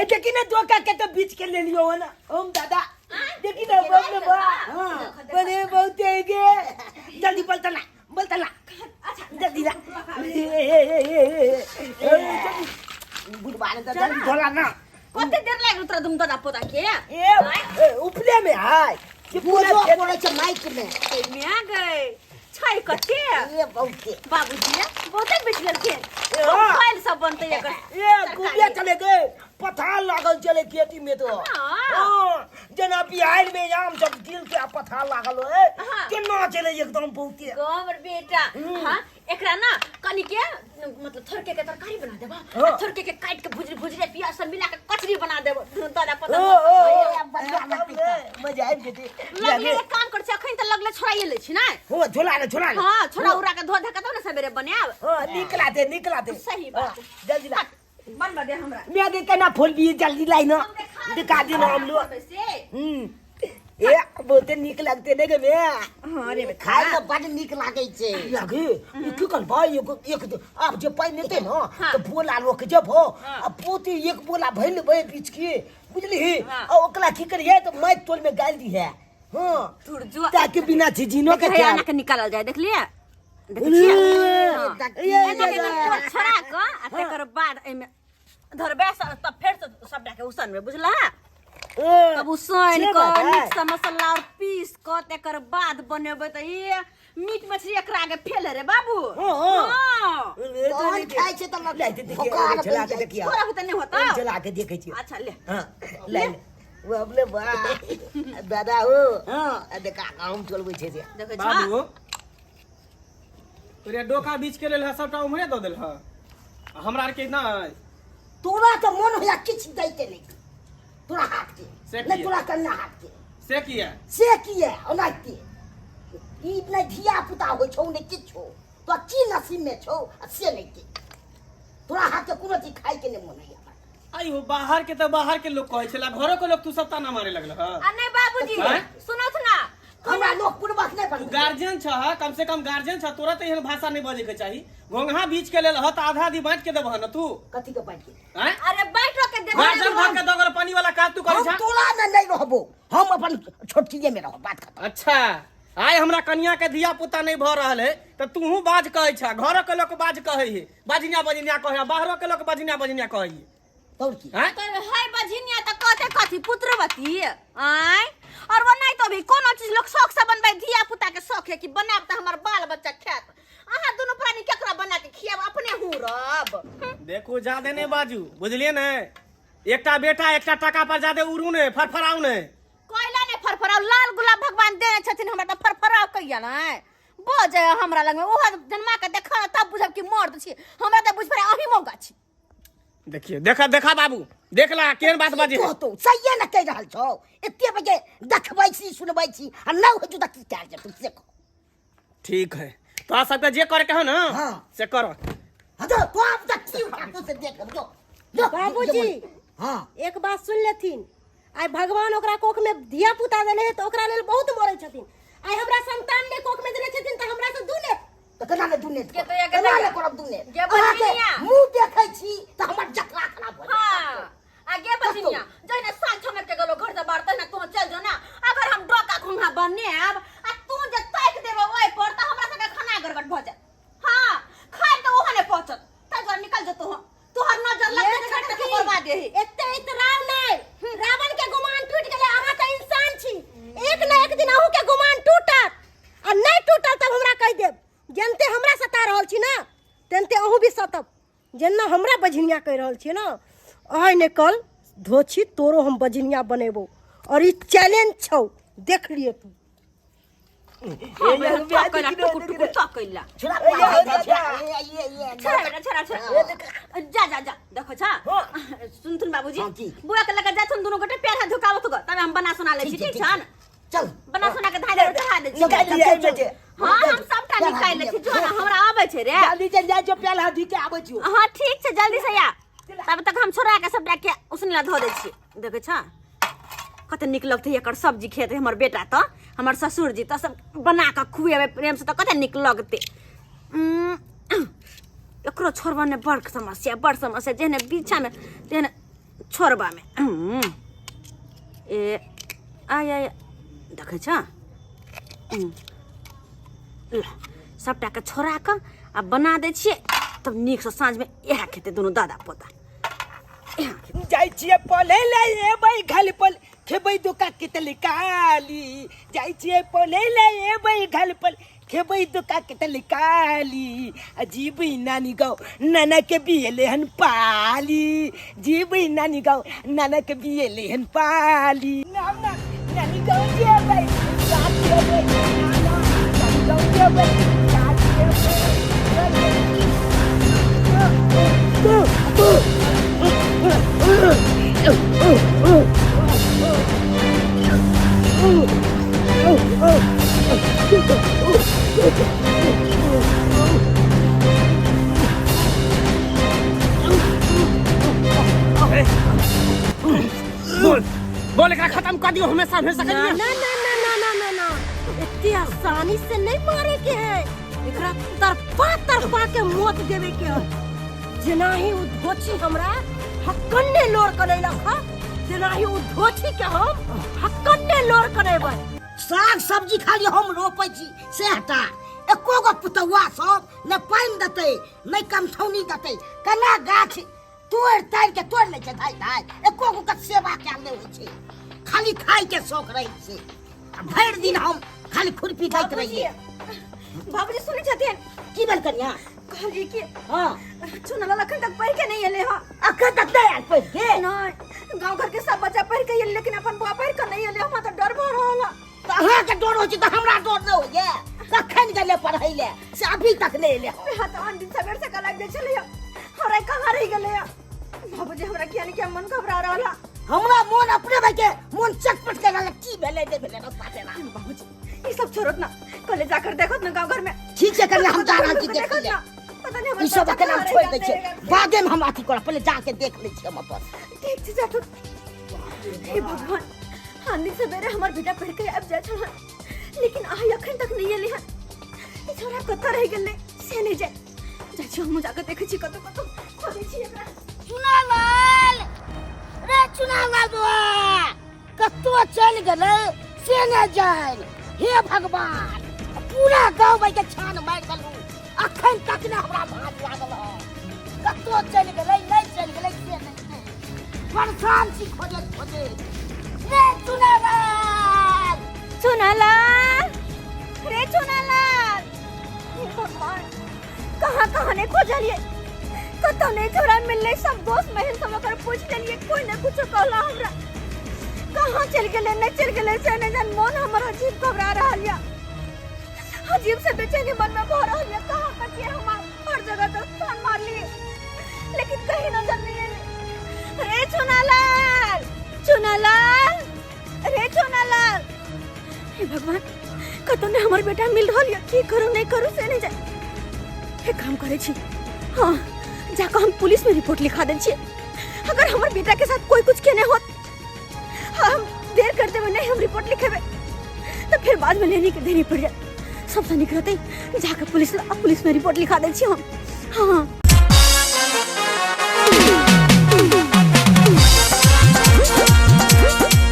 देखी ना धोखा के तो बीच के ले लियो ना हम दादा। देखी ना बाप रे बाप। हाँ। बड़े बहुत है गे। जल्दी बोलता ना, बोलता ना। अच्छा जल्दी ला। ए ए ए ए ए, जल्दी। बुढ़वा ने तो जल्दी धोला ना। कते देर लागि तोरा दुम दादा पोता के? ए ए, उपले में हाय कि पूरा बोझो खेत पड़ै छै माइक में। म्या गए छै कते? ए बहुते। बाबूजी बहुते बेच लेलखिन। ए, हाँ। फल सब बनतै एकर। ए गुबिया चले गए, पथार लागल चले खेती में तो। हाँ। हाँ, जेना बिहार में आम सब गिल के आ पथार लागल है। हाँ। केना चले एकदम बहुते। गोबर बेटा। हाँ, एकरा ना कनी के मतलब थोड़के के तरकारी बना देबो। हाँ। आ थोड़के के काट के भुजरी भुजरी प्याज सब मिला के कचरी बना देबो दुनू दादा पोता। ओ, ओ, ओ, ए, बढ़िया लगतै तऽ। मजा आबि जेतै। लगले एक काम कर छी, अखन तऽ लगले छोड़ाइए लै छी नै। हो, झोला ले, झोला ले। हाँ, छोड़ा उड़ा के धो धा के तब ने सवेरे बनायब। हाँ, निकला दे, निकला दे। सही बात। हाँ, जल्दी ला। बनबा दे हमरा। मैं के केना फोल भी जल्दी लाई ना। हम देखा दिखा दे ना हम लोग। से। ए बहुते नीक लगते ने गे मैं। हाँ रे बेटा। खाय मे बड नीक लागै छै। लगे ई की कर भाई, एक एक आब जे पानि एतै ने हाँ। तऽ बोला लोक जब हो हाँ। आ पोती एक बोला भरि लेबै बीच के, बुझलिही? हाँ। आ ओकरा की करिहे तऽ माटि टोल में गालि दिहे। हाँ, तुर जो ताकि बिना झिझिनो के देखिए, खायब। एना के निकालल जाय, देखलिए? देखै छियै? हाँ। ए, एना के एकदम छोड़ा कऽ आ तकर बाद एहिमे धरबै तब फेर से सबटा के उसनबै, बुझलह? ए, तब उसन से कऽ बात है। नीक से मसाला और पीस कऽ तकर बाद बनेबै तऽ ई मीट मछली एकरा आगे फेल रे बाबू। हाँ, हाँ। हाँ। ए, तो तहन नहीं खाइ छै तऽ ले, दे, देखिए, भोकाल चला बनि के जाइ छै। देखिए। थोड़ा बहुत नहीं होता। चला के देखै छियै। अच्छा ले। हाँ, ले ले। बाप रे बा, दादा हो। हाँ। आ देखा हम चलबै छै से। देखै छह? बाबू तोरे डोका बीच के लेल सबटा उम्हरे दऽ देल ह, आ हमरा आर के नहि। तोरा तऽ मन होइया किछु दैके नहि तोरा हाथ के। से नहि किया? तोरा कन्या हाथ के। से किया? से किया ओनाहिते। ई नहि धिया पुता होइ छौ नहि किछो, तोरा की नसीब में छौ आ से नहि के। तोरा हाथ के कोनो चीज खाय के नहि मन होइया। आइयो बाहर के तऽ बाहर के लोग कहै छला, घरो के लोग तू सब ताना मारे लगल ह। आ नहीं बाबूजी, आँय? सुनत ना, हमरा लोक पूर्वक नहि तू बनबै। गार्जियन छह, कम से कम गार्जियन छह, तोरा तऽ एहन भाषा नहि बजै के चाही। घोंघा बीच के लेल ह तऽ आधा आधी बाँटि के देबह न तू। कथी के बाँटि के? आँय? अरे बाँटो के देबह। गार्जियन भऽ के दगल पानी वाला काज तू करै हम छह। तोरा में नहीं रहबो, हम अपन छोटकिए में रहब, बात खत्म। अच्छा, आइ हमरा कनिया के धिया पुता नहीं भऽ रहल है तऽ तूहू बाज कहै छह, घरो के लोक बाज कहै है, बजनिया बजनिया कहै है, बाहरो के लोक बजनिया बजनिया कहै है। तोर की? आँय? तो है बझिनिया तऽ कहते कथी पुत्रवती? आँय, और वो नहीं तो भी कोनो चीज लोग शौक से बनबै, धिया पुता के शौक है कि बनाब तऽ हमर बाल बच्चा खायत। अहाँ दुनू प्राणी केकरा बना के खियाब, अपने हुरब। देखू जादे नहीं बाजू, बुझलिए ने? एकटा बेटा एकटा टाका पर जादे उड़ू ने, फरफराउ ने। कोयला ने फरफराउ, लाल गुलाब भगवान देने छथिन हमरा तऽ फरफराउ कहिया ने बजे हमरा लगमे। ओहो जन्मा के देखा तब बुझब कि मर्द छी, हमरा तऽ बुझ पड़े अहीं मौगा छी। देखिए, देखा देखा बाबू, देख ला केहन बात बाजे। कहतो सहिए ने कहि रहल छौ, एते बजे देखबै छी सुनबै छी आ नहि होइ छौ तऽ की कयल जेतौ से कह। ठीक है, तोरा सबके जे करे के हो ना, हाँ। से करो। हाँ तो तो आप तक की उठा से देख लो, जो, जो, बाबूजी। हाँ। एक बात सुन लेथिन, आइ भगवान ओकरा कोख में धिया पुता देने है तऽ ओकरा लेल बहुत मरै छथिन। आइ हमरा संतान ने कोख में देने छथिन तऽ हमरा से दू ने तऽ केना ने दूने के तो ये केना ने करब दूने? गे अहाँके बजनिया। मुँह देखै छी तऽ हमर जतरा खराब भऽ जायत। हाँ, आ गे बजनिया, जहिना साँझ छमक के गेलो घर से बाहर तहिना तू चल जो ना। अगर हम डोका घुंघा बनेब आ तू जे ताकि देबे ओहि पर तऽ हमरा सबके खाना गड़बड़ भऽ जायत। हाँ, खाय तऽ ओहो नहि पहुँचत, ताहि दुआरे निकल जो तू, तोहर नजर लगतै तऽ घाट के बर्बाद है। एते इतराव नहि, रावण के गुमान टूटि गेलै, अहाँ तऽ इंसान छी, एक न एक दिन अहूँ के गुमान टूटत, आ नहि टूटल तब हमरा कहि देब। जेनते हमरा सता रहल छी ना तेनते अहूँ भी सतब, जेना हमरा बझिनिया कहि रहल छियै ना। आइ ने कल धोछी तोरो हम बझिनिया बनेबो, और ई चैलेंज छौ, देख लिए तू। हाँ, बेटा, तकैला, टुकुर टुकुर तकैला। छोड़ा, ए, छोड़ा, ए, दादा। ए, ए, ए, ए, छोड़ा बेटा, छोड़ा, छोड़ा। जा जा जा, देखो छा। सुनथुन बाबूजी, हाँ, की? बुआ के लगा जाथुन दुनू गोटे पैर हाथ धोकावत गो, तब हम बना सुना लै छी, ठीक छै, ठीक छ ने? चल। बना सुना के धाय दे चढ़ा दै छी। निकालि लिअ एहिमे जे। हाँ, हम सबटा निकालि लै छी, जो ने हमरा आबै छै रे। जल्दी चलि जाइ छौ, पैर हाथ धो के आबै छियौ। हाँ ठीक छै, जल्दी से आ, तब तक हम छोड़ा के सबटा के उसने ला धो दै छी। देखै छ कते नीक लगतै एकर सब्जी खेतै हमर बेटा तऽ, हमर ससुर जी तऽ सब बना कऽ खुएबै प्रेम से तऽ कते नीक लगतै। एकरो छोड़बऽ ने बड़ समस्या, बड़ समस्या, जेहने बीछा में तेहने। छोड़बामे। ए आय आय, देखै छ, ल सबटाके छोड़ा कऽ आ बना दै छियै, तब नीकसँ साँझमे इएह खेतै दुनू दादा पोता। इएह खेतै। जाइ छियै पढ़ै लए, एबै घल पल खेबै दोका के तलकाली। जाइ छियै पढ़ै लए, एबै घल पल खेबै दोका के तलकाली। आ जीबै नानी गाँव, नाना के बियले हन पाली। जीबै नानी गाँव, नाना के बियले हन पाली। नाम ना नानी गाँव जेबै, साथ जेबै नाना, नानी गाँव जेबै, साथ जेबै। बोल बोल, एकरा खत्म कर दियो हमेशा हमेशा के ना लिए। ना ना ना ना ना ना ना, इतनी आसानी से नहीं मारे के है, एकरा तरफा तरफा के मौत देवे के है। जेना ही उ धोची हमरा हकन्ने लोर करेलक ह, तेना ही उ धोची के हम हकन्ने लोर करेबै। साग सब्जी खाली हम रोपै छी सएहटा, एको गो पुतौआ सब ने पानि देतै ने कमठौनी देतै। केना गाछ तोड़ि ताड़ि के तोड़ि लै छै धाइ धाइ, एको गो के सेवा कयल नहि होइ छै, खाली खाय के शौक रहै छै। आ भरि दिन हम खाली खुरपी दैत रहियै। बाबूजी सुनै छथिन? की भेल कनिया? कहलियै कि हँ, चुनलाल अखन तक पढ़ि के नहि एलै हँ। अखन तक नहि आयल पढ़ि के? नहि, गाँव घर के सब बच्चा पढ़ि के एलै, लेकिन अपन बौआ पढ़ि के नहि एलै, हमरा तऽ डर भऽ रहल हँ। तऽ अहाँके डर होइ छै तऽ हमरा डर नहि होइए? कखन गेलै पढ़ै लए से अभी तक नहि एलै हँ। यहाँ तऽ आन दिन सवेर से लागि जाइ छलै, हमरा कहाँ रहि गेलै हँ? बाबूजी, हमरा किया नहि किया मन घबरा रहल हँ। हमरा मोन अपने भाई के मोन चटपट कर रहल, की भेलै नहि भेलै रस्ता पेरा। बाबूजी, ई सब छोड़त ना, कल जाकर देखत ना गाँव घर में। ठीक छै कनिया, हम जा रहल छी देखै देखत लए। ना, पता नहीं हमर ई सब बच्चा अकेला हम कहाँ रहि छोड़ि दै गेल, छियै, नहि रहि गेल। बादे में हम अथी करब, पहिले जाके देख लै छियै हम अपन। ठीक छै, जाथु। हे भगवान, आंधी सवेरे हमर बेटा पढ़ के आबि जाइ छल, लेकिन आइ अखन तक नहि एलै हन। ई छोरा कतऽ रहि गेलै से नहि जाय। जाइ छी हमहूँ, जाकऽ देखै छी, कतौ कतौ खोजै छी एकरा। चुनालाल रे, चुनालाल बौआ कतौ चलि गेलै से नहि जानि। हे भगवान, पूरा गाँव के छान मारि देलहुँ, अखन तक ने हमरा भाज लागल हँ। कतौ चलि गेलै नहि चलि गेलै से नहि जानि। परेशान छी खोजैत खोजैत। रे चुनालाल, चुनालाल रे, चुनालाल! हे भगवान, कहाँ कहाँ नहीं खोजलिए, कतौ नहीं छोरा मिललै। सब दोस्त बहन सब ओकर पूछ लेलिए, कोई ने कुछो कहला हमरा। कहाँ चलि गेलै नहीं चलि गेलै से नहीं जान। मन हमर अजीब घबरा रहल या, अजीब से बेचैनी मन में भऽ रहल या। कहाँ कतिए हमार, हर जगह तो स्थान मार लिए, लेकिन कहीं नजर नहीं एलै। रे चुनालाल, चुनालाल रे, चुनालाल! हे भगवान, कतौ ने हमर बेटा मिल रहल या। की करू नहीं करू से नहीं जाए। एक काम करे छी, हाँ, जाकर हम पुलिस में रिपोर्ट लिखा दे छी। अगर हमर बेटा के साथ कोई कुछ केने होत, हम देर कर देबै, नहीं हम रिपोर्ट लिखेबै तो फिर बाद में लेने के देरी पड़ जाए। सबसे निक रहते जाकर पुलिस पुलिस में रिपोर्ट लिखा दे छी हम। हाँ।